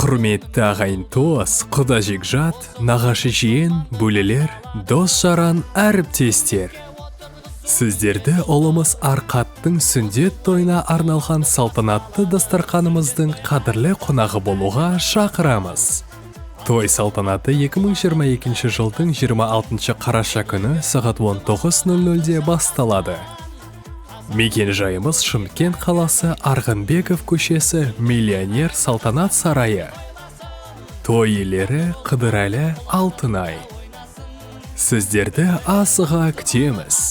Құрметті ағайын, туыс, құда, жекжат, нағашы жиен, бөлелер, дос жаран, әріптестер, сіздерді ұлымыз Арқаттың сүндет тойына арналған салтанатты дастарқанымыздың қадірлі қонағы болуға шақырамыз. Той салтанаты 2022 жылдың 26 қараша күні сағат 19.00-де басталады. Мекен жайымыз: Шымкент қаласы, Арғынбеков көшесі, Миллионер салтанат сарайы. Той иелері: Қыдырәлі, Алтынай. Сіздерді асыға күтеміз.